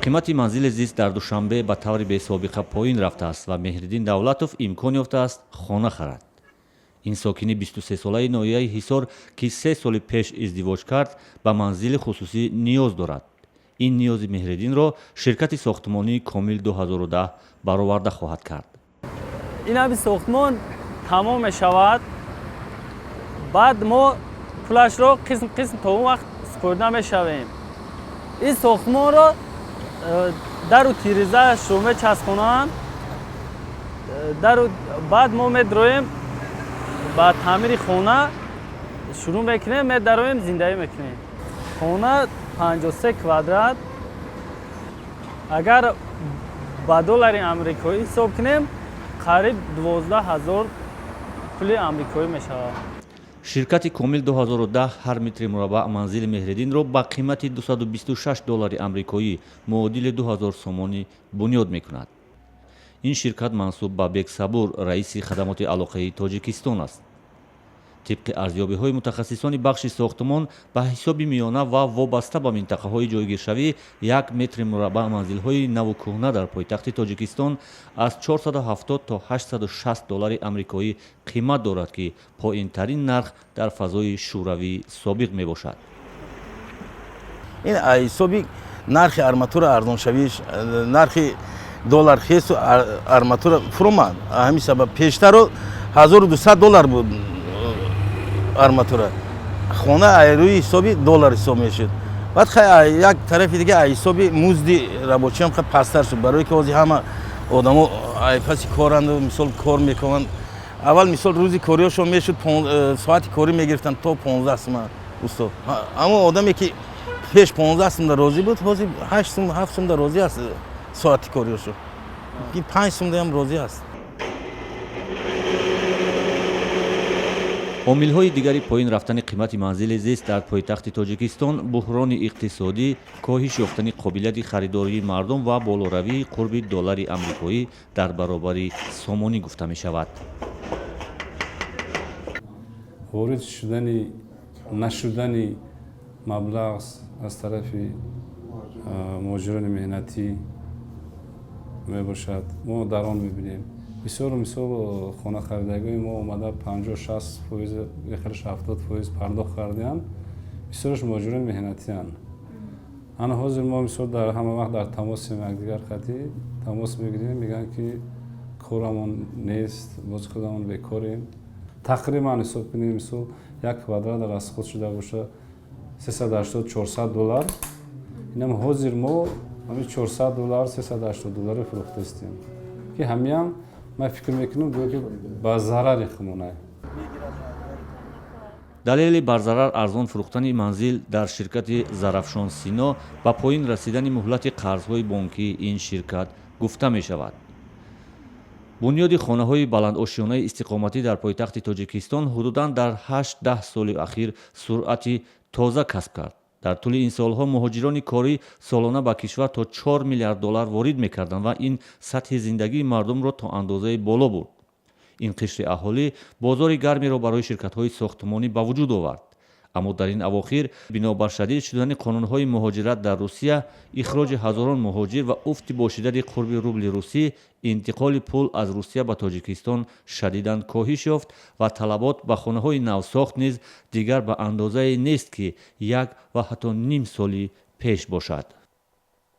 Қимати манзили зист дар Душанбе ба таври бесобиқа поин рафтааст ва Меҳриддин Давлатов имкон ёфтааст хона харад. Ин сокини 23-солаи ноҳияи Ҳисор, ки 3 соли пеш издивоҷ кард, ба манзили хусусӣ ниёз дорад. Ин ниёзи Меҳриддинро ширкати сохтмонии «Комил 2010» бароварда хоҳад кард. Ин ҳами сохтмон тамом мешавад, баъд мо пулашро қисм қисм то он вақт супурда мешавем. Ин сохтмонро дару тирезаашро мечаспонанд, дару баъд мо медроем, ба таъмири хона шурӯъ мекунем, медароем, зиндагӣ мекунем. Хона 53 квадрат, агар ба доллари амрикоӣ ҳисоб кунем, қариб 12 000 пули амрикоӣ мешавад. Ширкати «Комил 2010» ҳар метри мураббаъ манзили Меҳриддинро ба қимати 226 доллари амрикоӣ, муодили 2000 сомонӣ, бунёд мекунад. Ин ширкат мансуб ба Бексабур, раиси Хадамоти алоқаи Тоҷикистон, аст. Тибқи арзёбиҳои мутахассисони бахши сохтмон, ба ҳисоби миёна ва вобаста ба минтақаҳои ҷойгиршавӣ, як метри мураббаъ манзилҳои наву кӯҳна дар пойтахти Тоҷикистон аз 470 то 860 доллари амрикоӣ қимат дорад, ки поинтарин нарх дар фазои Шӯравии собиқ мебошад. Ин ҳисоби нархи арматура арзоншавиш, нархи доллар хесту арматура фуромад. Ҳамин сабаб пештаро 1200 доллар буд арматура, хона рӯи ҳисоби доллар ҳисоб мешуд. Баъд як тарафи дига, ҳисоби музди рабочиам ха пасттар шуд, барое ки ҳозир ҳама одамо паси коранду мисол кор мекунанд. Аввал мисол рӯзи кориёшон мешуд, соати корӣ мегирифтанд то 15 сума, устод. Аммо одаме ки пеш 15 сумда розӣ буд, ҳозир 8 сум, 7 сумда розӣ аст соати кориёшо, 5 сумдаам розӣ аст. Омилҳои дигари поин рафтани қимати манзили зист дар пойтахти Тоҷикистон буҳрони иқтисодӣ, коҳиш ёфтани қобилияти харидории мардум ва болоравии қурби доллари амрикоӣ дар баробари сомонӣ гуфта мешавад. Ворид шудани нашудани маблағ аз тарафи муҳоҷирони меҳнатӣ мебошад. Мо дар он мебинем, бисёр мисол хонахаридагои мо омада 50-60%, яхелаш 70% пардохт кардианд, бисёраш муҳоҷирони меҳнатианд. Ана ҳозир мо мисол дар ҳама вақт дар тамосем, якдигар қатӣ тамос мегирем, мегӯянд ки корамон нест, боз худамон бекорем. Тақрибан ҳисоб кунем, мисол як квадрат расход шуда боша 380-400 доллар, инам ҳозир мо ҳамин 400 доллар, 380 долларе фурӯхтастем, ки ҳамиам ман фикр мекунам, гӯё ки ба зарари хумонай. Далели барзарар арзон фурӯхтани манзил дар ширкати «Зарафшон Сино» ба поин расидани муҳлати қарзҳои бонкии ин ширкат гуфта мешавад. Бунёди хонаҳои баландошёнаи истиқоматӣ дар пойтахти Тоҷикистон ҳудудан дар 8-10 соли ахир суръати тоза касб кард. Дар тӯли ин солҳо муҳоҷирони корӣ солона ба кишвар то 4 миллиард доллар ворид мекарданд ва ин сатҳи зиндагии мардумро то андозае боло бурд. Ин қишри аҳолӣ бозори гармеро барои ширкатҳои сохтмонӣ ба вуҷуд овард. Аммо дар ин авохир, бинобар шадид шудани қонунҳои муҳоҷират дар Русия, ихроҷи ҳазорон муҳоҷир ва уфти бошиддати қурби рубли русӣ, интиқоли пул аз Русия ба Тоҷикистон шадидан коҳиш ёфт ва талабот ба хонаҳои навсохт низ дигар ба андозае нест, ки як ва ҳатто ним соли пеш бошад.